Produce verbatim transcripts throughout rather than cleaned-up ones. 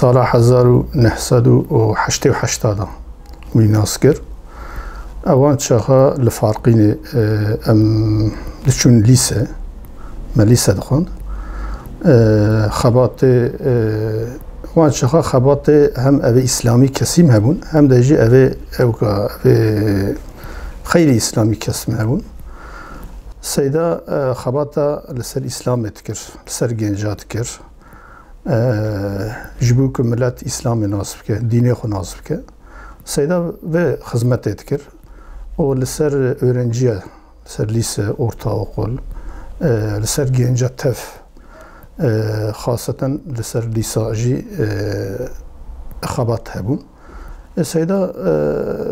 Sala hezar û neh sed û heştê û heşt de wî nas kir. Ewan çaxa li Farqînê, e, em diçûn lîse, me lîse dixwend. E, xebatê, e, wan çaxa xebatê hem evê îslamî kesîm hebûn, hem de jî evê ewka, evê xeyrî îslamî kesîm hebûn. Seyda, e, xebata li ser îslamê dikir, li ser genca dikir. E, ji bo ku milet îslamê nas bike, dînê xwe nas bike. Seyda vê xizmetê dikir û li ser öğrenciye, li ser lîse, ortaokul, e, li ser genca tev, e, xaseten li ser lîsa jî, e, xebat hebûn. E, Seyda,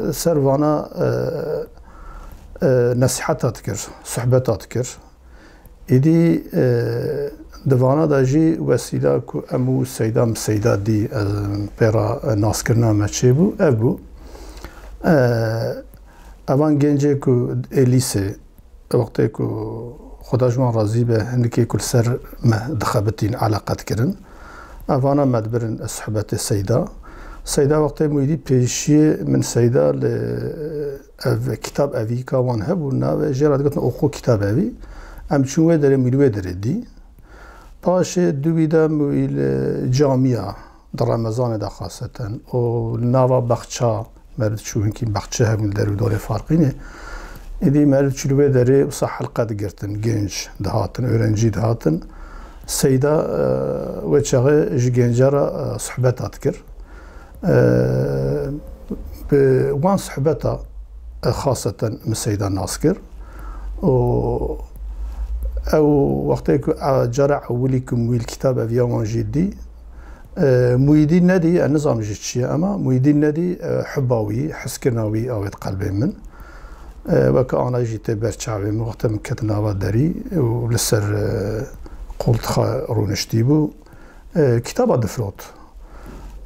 e, ser vana, e, e, nesîheta dikir, sohbeta dikir. Êdî, e, di vana de jî wesîla ku em û Seyda, min Seyda dî, e, pê re, e, naskirina me çêbû, ev bû. E, evan gencê ku ê lîsê, wextê ku Xweda ji wan razî be, hinikê ku li ser me dixebitîn, eleqe dikirin. Evana me dibirin sohbetê Seyda. Seyda wextê Muîdî pêşiyê min Seyda li ev kitab evî ka wan hebû, navê jê re digotin Oqû Kitab Evî. Em çûn wê derê, min wê derê dî. Paşê di wî de min wî li camiya, di Remezanê de xaseten, û li nava baxça, meriv diçû, hinkî baxçe hebûn li der û dorê Farqînê. Êdî meriv diçû li wê derê wisa helqe digirtin, genc dihatin, öğrenci dihatin. Seyda, e, wê çaxê ji genca re, e, sohbeta dikir. E, bi wan sohbeta, e, xaseten min Seyda nas kir. Û ew wextê ku, e, cara ewilî ku min wî li kitab eviya wan jî dî, e, Muîdîn nedî, e, nizam ji çi ye, ema Muîdîn nedî, e, hubba wî, hizkirina wî awêt qelbê min. E, weke ana jî tê ber çavê min, wextê min ket nava derî û li ser, e, qoltixa rûniştî bû. E, kitaba difirot.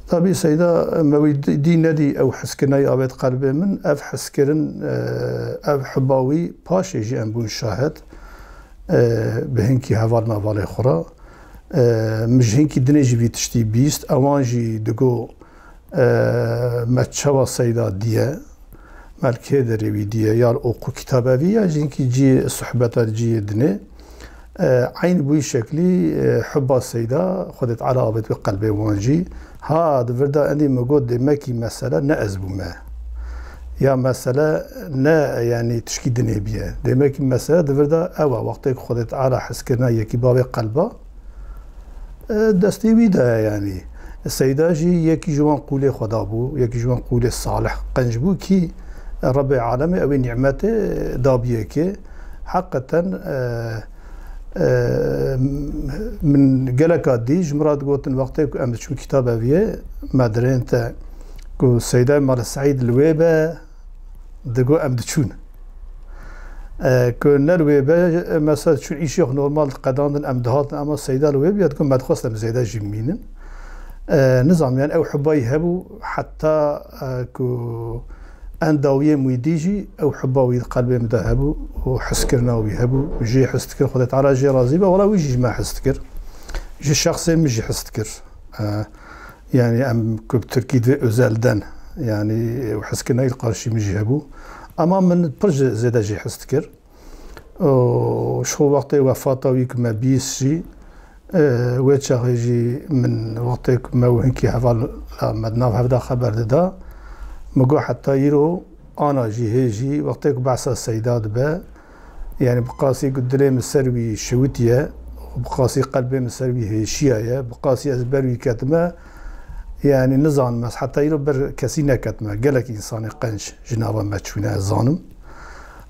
Tabî Seyda, me wî dî, dî nedî ew hizkirina wî avêt qelbê min. Ev hizkirin, e, ev hubba wî paşê jî em bûn şahid. E, bi hinkî heval mevalê xwe re. E, min ji hinkî dinê jî vî tiştî bîst. Ewan jî digo, e, me çawa Seyda diye, me li kê derê wî diye, ya li Oqû Kitab Evî ya jî hinkî cihê sohbeta cihê dinê. E, eyn bi wî şeklî, e, hubba Seyda, Xwedê Teala avêt wê qelbê wan jî. Ha, di vir de endî min got, dêmekî mesele ne ez bûme. Ya mesele ne, yanî tişkî dinê biye. Dêmekî mesele di vir de ew e, wextê ku Xwedê Teala hizkirina yekî bavê qelba, e, destê wî de ye, yanî. Seyda jî yekî ji wan qûlê Xweda bû, yekî ji wan qûlê salih, qenc bû kî Rebbê alemê ew ê nîmetê dabiyekê. Heqeten, e, e, min geleka dî, ji min re digotin, wextê ku em diçûn kitab eviyê, me dirên te ku Seyda Mala Seîd li wê be, digo em diçûn. E, ku ne li wê be, mesela çûn îşê xwe normal diqedandin, em dihatin, ema Seyda li wê bûya, digo me dixwest em Seyda jî bimînin. E, nizam, yani ew hubbayî hebû, heta, e, ku en dawiyê Muîdî jî ew hubba wî di qelbê min de hebû û hizkirina wî hebû. Jê hiz dikir, Xwedê Teala jê razî be, wela wî jî ji me hiz dikir. Ji şexsê min jî hiz dikir. E, yani em ku bi tirkî divê özelden, yani ew hizkirina wî di qarşî min jî hebû. Ema min pir ji zêde jê hiz dikir. Û ji xwe wextê wefata wî ku me bîst jî, e, wê çaxê jî min wextê ku me û hinkî hevala me di nav hev de xeber dida, min got heta îro ana jî hê jî wextê ku behsa Seyda dibe, yani bi qasî ku dilê min ser wî şewitiye û bi qasî qelbê min ser wî hêşiyaye, bi qasî ez ber wî ketime, yani nizanim ez heta îro ber kesî neketime. Gelek însanê qenc ji nava me çûne ez zanim.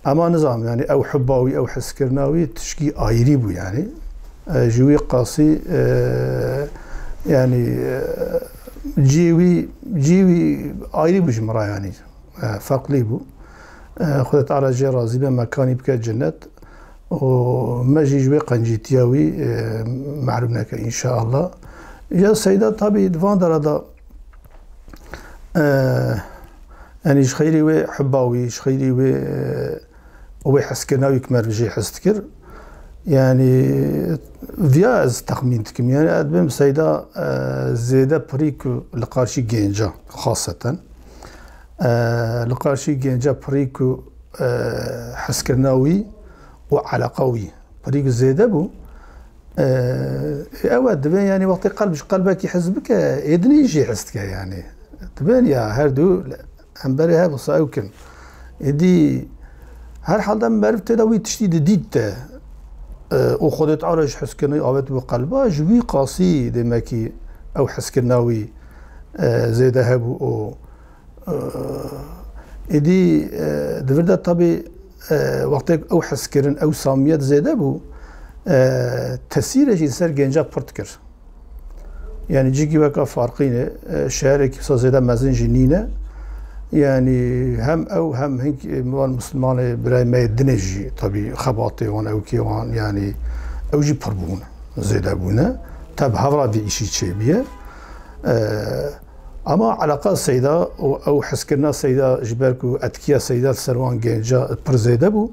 Ema nizam, yani ew hubba wî, ew hizkirina wî tişkî ayrî bû yani. E, ji wî qasî, e, yani, e, cihê wî, cihê wî ayrî bû ji min re yani. E, ferqlî bû. E, Xwedê Teala jê razî be, mekanî bike cennet. Û me jî ji wê qencîtiya wî, e, mehrûm neke înşaallah. Ya Seyda tabî di van dera de, e, yani ji xeyrî wê hubba wî, ji xeyrî wê, e, û wê hezkirina wî ku meriv jê hez dikir. Yani, viya ez texmîn dikim. Yani, ez dibêm Seyda, e, zêde pirî ku li qarşî gênca, xaseten, e, li qarşî gênca pirî ku, e, hezkirina wî û eleqa wî pirî ku zêde bû, e, ew e, divê, yani, wextê qelb ji qelbekî hez bike, ê dinê jî hez dike, yani. Dibên ya her du hemberê hev wisa ew kin. Êdî her halde meriv tê de wî tiştî didît de, e, û Xwedê Teala ji hezkirinê avêt bi qelba, ji wî qasî demekî ew hezkirina wî, e, zêde hebû û, e, êdî, e, di vir de tabî, e, wextê ew hezkirin, ew samiyet zêde bû, e, tesîrê jî li ser gênca pir dikir. Yani cîkî weka Farqînê, e, şeherekî wisa zêde mezin jî nîne. Yani hem ew hem hink, e, wan Mislimanê birayê me yê dinê jî tabî xebatê wan, ewkê wan, yani ew jî pir bûn, zêde bûne. Tev hevra vî îşî çêbiye. E, ama eleqa Seyda û ew hezkirina Seyda ji ber ku etkiya Seyda li ser wan gênca pir zêde bû.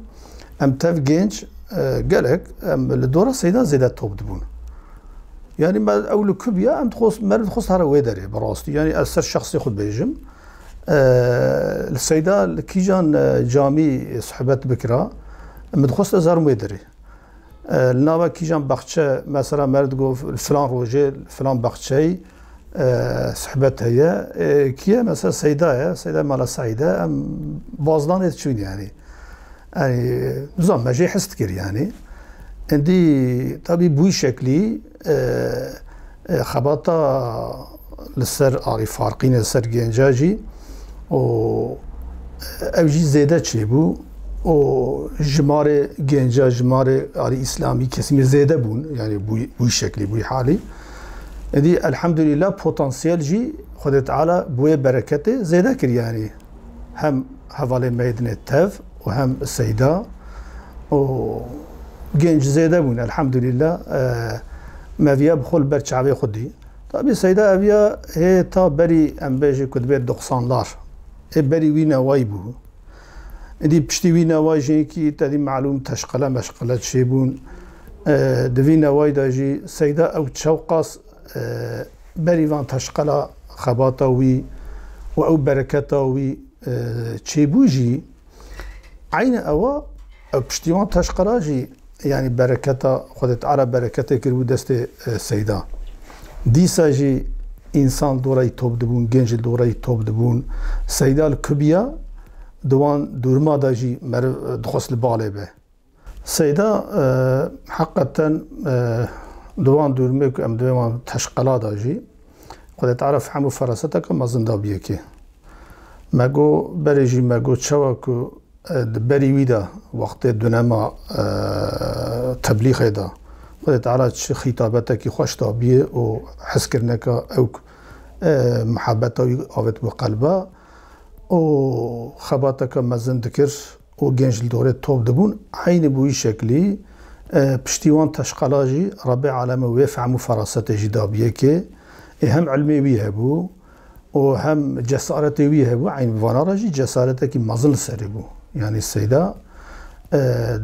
Em tev gênc, e, gelek, em li dora Seyda zêde top dibûn. Yani me ew li ku biya, em dixwest, meriv dixwest here wê derê, bi rastî. Yani ez ser şexsê xwe dibêjim. E, li Seyda li kîjan, e, camî sohbet bikira, min dixwest ez herim wê derê. E, li nava kîjan baxçe, mesela meriv digot, li filan rojê, li filan baxçeyî, e, sohbet heye. E, kî ye? Mesela Seyda ye, Seyda Mala Seîd e, em bazdanê diçûn yani. Yani, nizam me jê his dikir yani. Endî tabî bûyî şeklî, e, e, xebata li ser arî Farqînê, li ser gênca jî û ew jî zêde çêbû û jimarê gênca, jimarê arî îslamî kesimê zêde bûn. Yani bûyî, bûyî şeklî, bûyî halî. Endî elhamdülillah potansiyel jî Xwedê Teala bi wê bereketê zêde kir yani. Hem hevalê me yê dinê tev û hem Seyda û genc zêde bûn, elhamdülillah, e, me viya bi xwe li ber çavê xwe dî. Tabî Seyda eviya hê ta berî, em bêjî ku dibê doxsanlar. Ê berî wî newayî bû. Êdî piştî wî newayî jî kî te dî malûm teşqele meşqele çêbûn. E, di vî newayî de jî Seyda ew çewqas, e, berî van teşqela xebata wî û ew bereketa wî, e, çêbû jî, eynî ewa, ew piştî wan teşqela jî, yanî bereketa, Xwedê Teala bereketê kiribû destê, e, Seyda. Dîsa jî însan li dorayî top dibûn, genc li dorayî top dibûn. Seyda li ku biya, di wan dûrima de jî meriv, e, dixwest li balê be. Seyda, e, heqeten, e, di wan dûrimê ku em divê wan teşqela de jî, Xwedê Teala fehm û feraseteke mezin dabiye kê. Me got, berê jî me got, çawa ku, e, di berî wî de, wextê dunema, e, teblîxê de, Xwedê Teala çi xîtabetekî xweş dabiye û hezkirineka ewk, e, muhabeta wî avêt bi qelba û xebateke mezin dikir. û genc li dorê top dibûn, eynî bi wî şeklî, e, piştî wan teşqela jî Rebbê Alemê wê fehm û ferasetê jî dabiye kê, ê hem ilmê wî hebû û hem cesaretê wî hebû, eynî bi vana re jî cesaretekî mezin li serê bû. Yanî Seyda, e,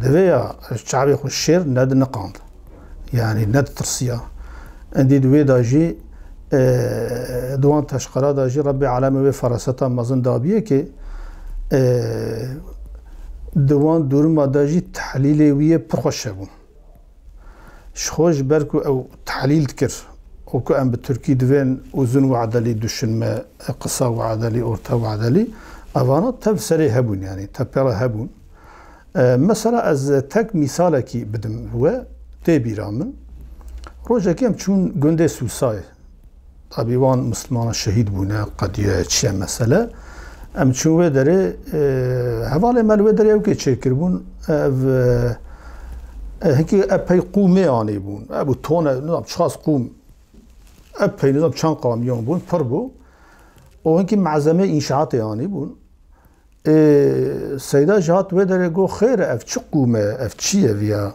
divê ya çavê xwe şêr nediniqand. Yanî neditirsiya. Endî di wê de jî, e, di wan teşqela de jî Rebbê Alemê wê feraseta mezin dabiye kê, e, di wan dûrima de jî tehlîlê wî yê pir xweş hebû. Ji xwe ji ber ku ew tehlîl dikir û ku em bi tirkî divên uzun vadelî, düşünme, kısa vadeli, orta vadeli, evana tev serê hebûn, yanî tev pê re hebûn. E, mesela ez tek mîsalekî bidim we, tê bîra min. Rojekê em çûn gundê Sûsayê. Tabî wan Mislimana şehîd bûne, qediye, çi ye mesele. Em çûn wê derê, e, hevalê me li wê derê ew kê çêkiribûn, ev, e, e, hinkî epey qûmê anîbûn. Ev bû tone, nizam çiqas qûm, epey nizam çend kamyon bûn, pir bû. Û hinkî malzemê înşaatê anîbûn. Ê, Seyda ji hat wê derê got, "Xêr e, ev çi qûm e, ev çi ye viya?"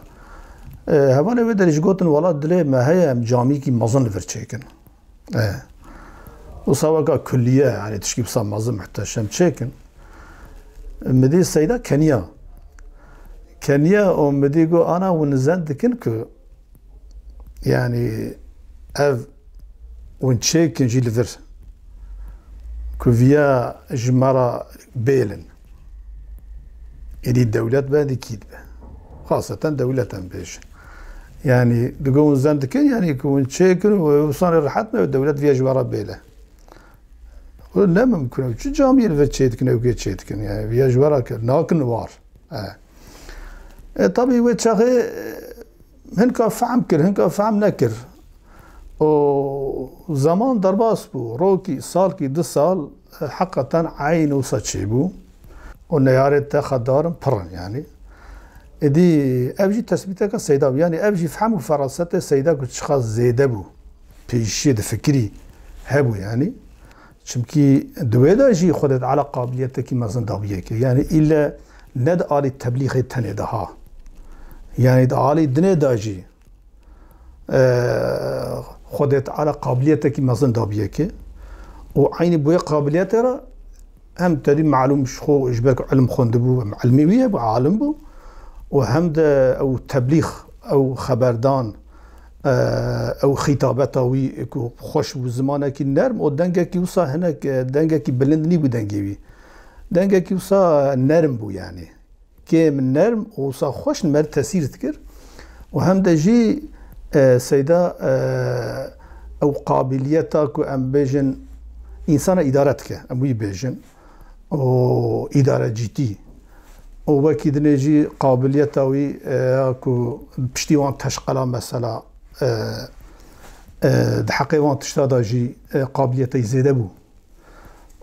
Ê, hevalê wê derê jî gotin, "Wela dilê me heye, em camîkî mezin li vir çêkin." Ê, wisa weka kulliye, yanî tişkî wisa mezin muhteşem çêkin. Min dî Seyda keniya. Keniya û min dî got, ana hûn zend dikin ku, yanî, ev hûn çêkin jî li vir, ku viya ji me re bêlin. Êdî dewlet be, dî kî dibe? Xaseten dewlet em bêjin. Yanî, digo hûn zend dikin, yanî ku hûn çêkin û wê wisa rehet ne, dewlet viya ji we re bêle. Û ne mimkun e. Çi camiyê li vir çê dikin, ewkê çê dikin? Yani, viya ji we re kir, nakin war. E. E, tabii wê çaxê, e, hinka fehm kir, hinka fehm nekir. O zaman derbas bû. Rokî, salkî, du sal, e, heqeten eyn wisa çêbû. O neyarê te xedar in, pir in yani. Êdî ev jî tesbîteke Seyda bû. Yani ev jî fehm û ferasetê Seyda ku çiqas zêde bû. Pêşiyê difikirî hebû yani. Çimkî di wê de jî Xwedê Teala qabiliyetekî mezin dabiye ke. Yani îlle ne di alî teblîxê tenê de ha. Yani di alî dinê de jî, e, Xwedê Teala qabiliyetekî mezin dabiye ke. Û eynî bi wê qabiliyetê re hem tedî malûm ji xwe, ji ber ku ilim xwendibû, hem ilmê wî hebû, alim bû. Û hem de ew teblîx, ew xeberdan, e, ew xîtabeta wî ku xweş bû, zimanekî nerm û dengekî wisa hinek, e, dengekî bilind nîbû dengê wî. Dengekî wisa nerm bû yani. Kêm nerm û wisa xweş li me tesîr dikir. Û hem de jî, e, Seyda, e, ew qabiliyeta ku em bêjin însana îdare dike, em wî bêjin. û îdarecîtî û wekî dinê jî qabiliyeta wî, e, ya ku piştî wan teşqela mesela, e, e, di heqê wan tişta de jî, e, qabiliyeta wî zêde bû.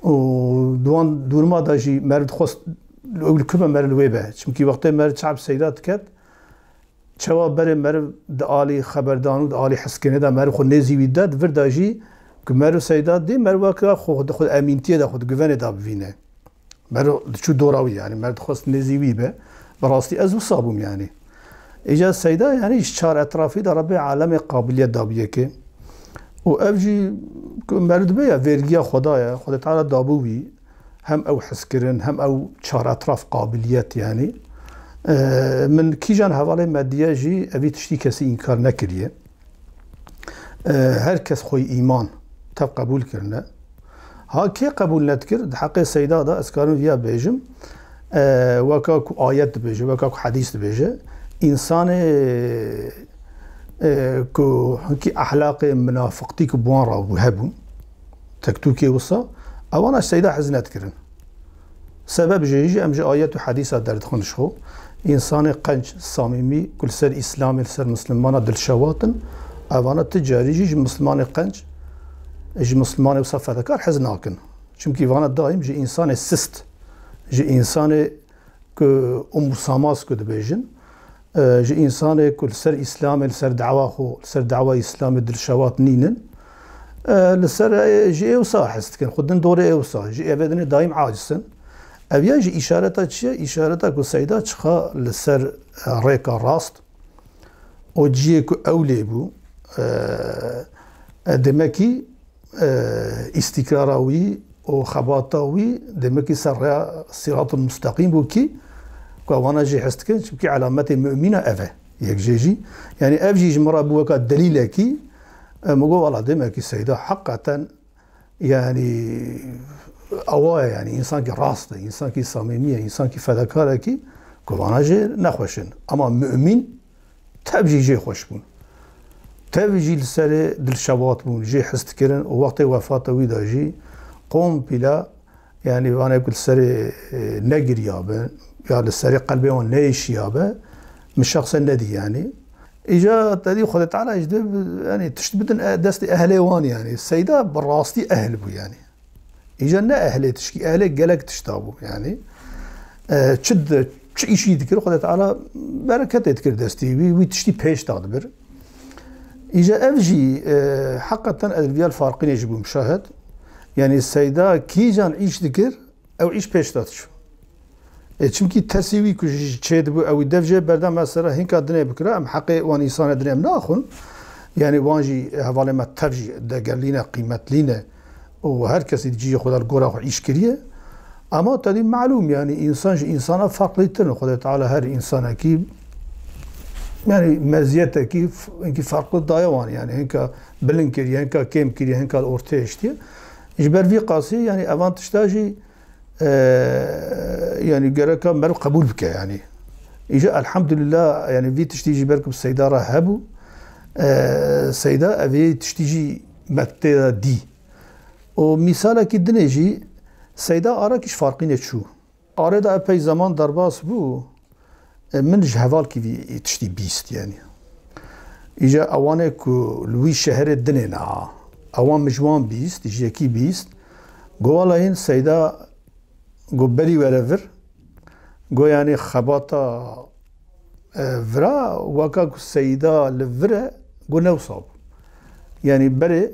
Û di wan duruma de jî meriv dixwest ew li ku be, meriv li wê be. Çimkî wextê meriv çav Seyda diket, çawa berê meriv di alî xeberdan û di alî hezkirinê de meriv xwe nêzî wî de, di vir de jî ku meriv Seyda dî, meriv weke xwe, xwe di xwe emîntiyê de, xwe di guvenê de bivîne. Meriv diçû dora wî, yani meriv dixwest nêzî wî be. Bi rastî ez wisa bûm yani. Îca Seyda yani ji çar etrafî de Rebbê alemê qabiliyet dabiye ke. Û ev jî ku meriv dibe ya vergiya Xweda ye, Xwedê Teala dabû wî. Hem ew hizkirin, hem ew çar etraf qabiliyet yani. E, min kîjan hevalê me diye jî evî tiştî kesî înkar nekiriye. E, her kes xwe îman tev qebûl kirine. Ha kê qebûl nedikir, di heqê Seyda de ez karim viya bêjim, e, weka ku ayet dibêje, weka ku hedîs dibêje, însanê, e, ku hinkî ehlaqê minafiqtî ku bi wan re bû, hebûn, tektûkê wisa, ewana Seyda hez nedikirin. Sebeb jê jî em ji ayet û hedîsa derdixin ji xwe. Însanê qenc, samîmî, ku li ser Îslamê, li ser Mislimana dilşewat in, evana ti carî jî ji Mislimanê qenc, ji Mislimanê wisa fedekar hez nakin. Çimkî vana daîm ji însanê sist, ji însanê ku umursamaz ku dibêjin, e, ji însanê ku li ser Îslamê, li ser dawa xwe, li ser dawa Îslamê dilşewat nînin, e, li ser, e, ji ê wisa hez dikin, xwe din dorê ê wisa, ji ê ve dinê daîm aciz in. Ev ya jî îşareta çi ye? Îşareta ku Seyda çiqa li ser, e, rêka rast û cihê ku ew lê bû, e, e, demekî, e, îstîkrara wî û xebata wî demekî ser rêya sîratul musteqîm bû kî ku wana jî hez dikin, çimkî elametê mumîna ev e. Yek jê jî, yani ev jî ji min re bû weka delîlekî, e, min got, wala demekî Seyda heqeten yani awa ye, yani însankî rast e, însankî samîmî ye, însankî fedakarekî ku vana jê nexweş in. Ama mumîn tev jî jê xweş bûn. Tev jî li serê dilşewat bûn, jê hez dikirin û wextê wefata wî de jî kompîla, yani vanê ku li serê, e, negiriyabe ya li serê qelbê wan neêşiyabe, min şexsen nedî yani. Îca te dî Xwedê Teala ji dê, yani tişt bidin, e, destê ehlê wan yani. Seyda bi rastî ehl bû yani. Îca ne ehlê tişkî, ehlê gelek tişta bû yani. E, çi di, çi îşî dikir, Xwedê Teala bereketê dikir destî wî, wî tiştî pêş da dibir. Îca ev jî, e, heqeten ez viya li farqînê jî bûm şahid. Yani Seyda kîjan îş dikir, ew îş pêş da diçû. E, çimkî tesî wî ku jî çê dibû, ew dev jê berdem mesela hinka dinê bikira, em heqê wan îsane dinê em naxwin. Yani wan jî hevalê me tev jî degerlî ne, qîmetlî ne. Û her kesî di cihê xwe de li gora xwe îş kiriye. Ama tedî malûm, yani, însan ji însana farqlîtir in. Xwedê Teala her însanekî, yani, meziyetekî f-, hinkî farqli daye wan, yani, hinka bilind kiriye, hinka kêm kiriye, hinka li ortê hiştiye. Ji ber vî qasî, yani, evan tişta jî, e, yani, gereka meriv qebûl bike, yani. Îja elhamdulillah, yani, vî tiştî jî ber ku bi Seyda re hebû. E, Seyda evê tiştî jî me tê de dî. Û mîsalekî dinê jî Seyda Arak îş farqînê çû. Arê de epey zeman derbas bû, e, min ji hevalkî vî tiştî bîst, yani. Îja ewanê ku li wî şeherê dinê neha. Ewan min ji wan bîst, ji yekî bîst. Go wela hîn Seyda go berî were vir. Go, yani, xebata, e, vira, weka ku Seyda li vir e, go ne wisa bû. Yani, berê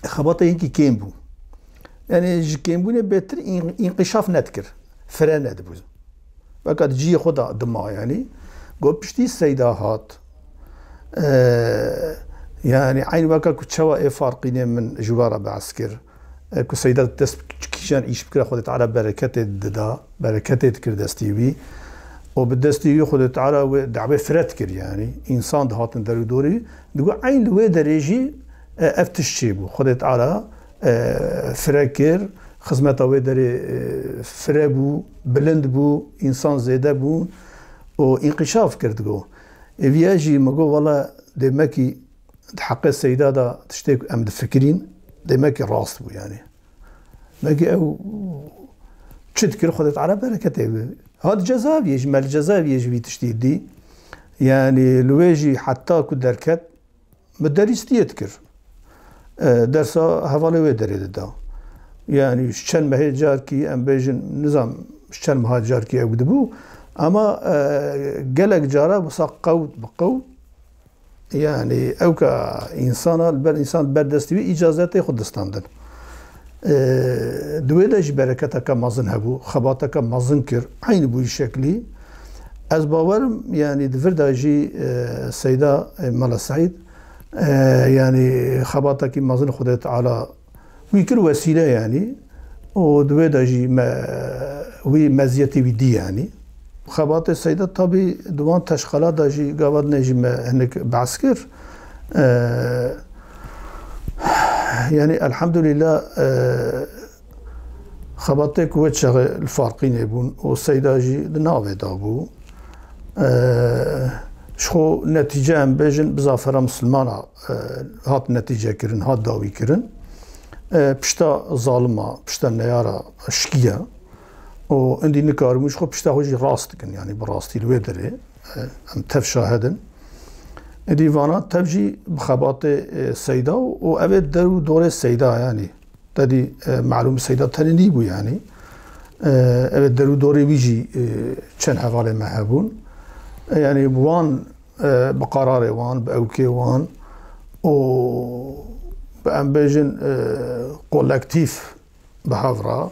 xebata hinkî kêm bû. Yani, ji kêmbûnê bêtir în-, înqîşaf nedikir. Fire nedibû. Weka di cihê xwe de dima, yani. Go piştî Seyda hat. E, yani, eyn weka ku çawa ê farqînê min ji we re behs kir. E, ku Seyda dest bi kîjan îş bikira, Xwedê Teala bereketê dida, bereketê dikir destî wî. Û bi destî wî Xwedê Teala wê dawê fire dikir, yani. Însan dihatin der û dorê wî. Digo eyn li wê derê jî, e, ev tişt çêbû. Xwedê Teala, e, fire kir, xizmeta wê derê, e, fire bû, bilind bû, însan zêde bûn û înqîşaf kir digo. Ê viya jî min got, wela dê mekî di heqê Seyda de tiştê ku em difikirîn, dê mekî rast bû, yani. Mekî ew çi dikir, Xwedê Teala bereketê bi. Hat cezaeviyê jî, me li cezaeviyê jî vî tiştî dî. Yani, li wê jî heta ku derket, bi derîstiyê dikir. E, dersa hevalê wê derê dida. Yani, ji çend mehê carkî, em bêjin, nizam, ji çend meha carkî ew dibû. Ama, e, gelek cara wisa qewt bi qewt, yani, ew ka însana, li ber însan ber destî wî îcazetê xwe distandin. E, di wê de jî bereketeke mezin hebû, xebateke mezin kir, eynî bûyî şeklî. Ez bawer im, yani, di vir de jî, e, Seyda, e, Mela Seîd, e, yani, xebatekî mezin Xwedê Teala wî kir wesîle, yani, û di wê de jî me, wî meziyetê wî dî, yani. Xebatê Seyda tabî di wan teşqala de jî gava dinê jî me hinek behs kir. E, yani, elhamdülillah, e, xebatê ku wê çaxê li Farqînê bûn û Seyda jî di navê de bû. E, ji xwe netîce em bêjin bi zafera misilmana, e, hat netîce kirin, hat dawî kirin. E, pişta zalima, pişta neyara şikiye. Û indî nikaribûn ji xwe pişta xwe jî rast dikin, yani bi rastî li wê derê, e, em tev şahid in. Êdî vana tev jî bi xebatê, e, Seyda û, û ev ê der û dorê Seyda, yani. Tedî, e, malûm Seyda tenê nîbû, yani. E, ev ê der û dorê wî jî, e, çend hevalê me hebûn. E, yani wan, e, bi qararê wan, bi ewkê wan û bi em bêjin, e, kolektîf bi hev re.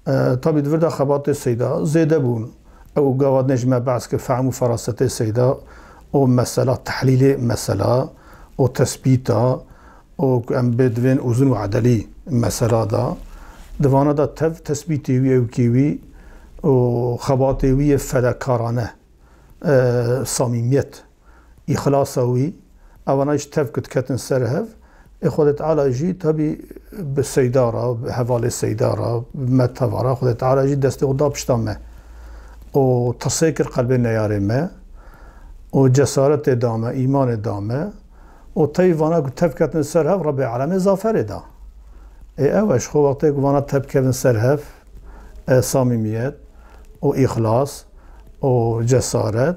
E, tabî di vir de xebatê Seyda zêde bûn. Ew gava dinê ji me behs kir, fehm û ferasetê Seyda û mesela, tehlîlê mesela û tesbîta û ku em bê divên uzun û edelî mesela da. Di vana da tev tesbîtê wî, ewkê wî û xebatê wî yê fedekarane, e, samîmiyet, îxlasa wî, evana jî tev ku diketin ser hev, ê Xwedê Teala jî tabî bi Seyda re, bi hevalê Seyda re, bi me teva re, Xwedê Teala jî destê xwe da pişta me. Û tirsê kir qelbê neyarê me, û cesaretê da me, îmanê da me, û tey vana ku tev ketin ser hev, Rebê Alemê zaferê da. Ê ew e, ji xwe wextê ku vana tev kevin ser hev, e, samîmiyet û îxlas û cesaret.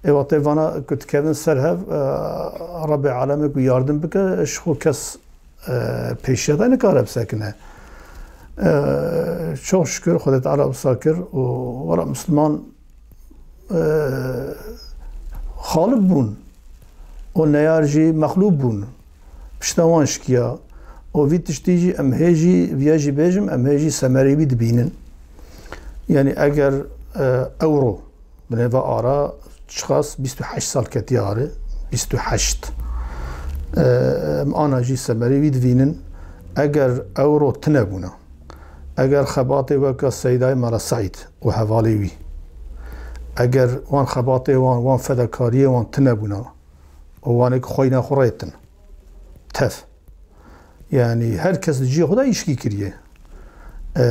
Ê wextê vana ku dikevin ser hev, e, Rebê Alemê ku yardim bike, ji xwe kes, e, pêşiya te nikare bisekine. E, çok şükür Xwedê Teala wisa kir û wela Misliman, e, xalib bûn û neyar jî mexlûb bûn. Pişta wan şikiya. Û vî tiştî jî em hê jî, viya jî bêjim, em hê jî semerê wî dibînin. Yani eger, e, ewro, binêva ara çiqas bîst û heşt sal ketiye arê, bîst û heşt. E, em ana jî semerê wî divînin. Eger ewro tune bûna, Eger xebatê weke Seydayê Mela Seîd û hevalê wî, eger wan xebatê wan, wan fedakariyê wan tune bûna û wanê ki xweyna xwe rêtin, tev. Yanî her kes di cihê xwe de îşkî kiriye. Eee,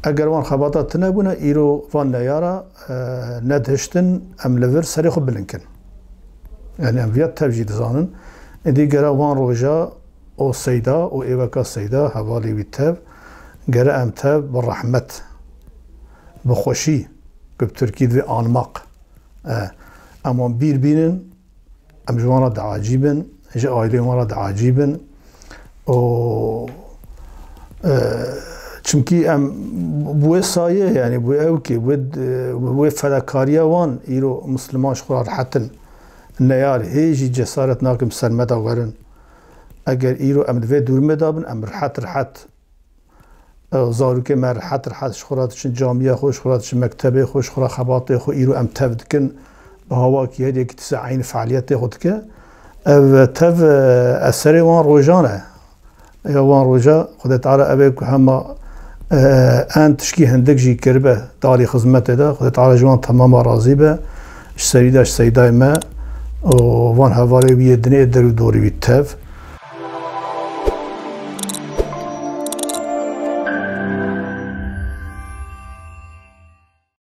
eger wan xebata tune bûne, îro van neyara, eee, nedihiştin, em li vir serê xwe bilind kin. Yanî em viya tev jî dizanin. Êdî gere wan roja û Seyda û ê weka Seyda, hevalê wî tev, gere em tev bi rehmet, bi xweşî, ku bi tirkî divê anmak, e, em wan bîr bînin, em ji wan re diacîbin, ji aîleyên wan re diacîbin. Û, e, çimkî em bi wê sayê, yanî bi wê ewkê, bi wê, bi wê fedakariya wan îro Misliman ji xwe re rehet in. Neyar hê jî cesaret nakin bi ser me de werin. Eger îro em di vê dûrmê de bin, em rehet rehet, e, zarokê me rehet rehet ji xwe re diçin camiya xwe, ji xwe re diçin mektebê xwe, ji xwe re xebatê xwe, îro em tev dikin, bi hawakî her yekî dise eynî fealiyetê xwe dike. Ev tev, e, eserê wan rojan e. Ya wan roja Xwedê Teala ev ê ku hema, e, en tişkî hindik jî kiribe di alî xizmetê de, Xwedê Teala ji wan temama razî be. Ji serî de ji Seydayê me û van hevalê wî yê dinê der û dorî wî tev.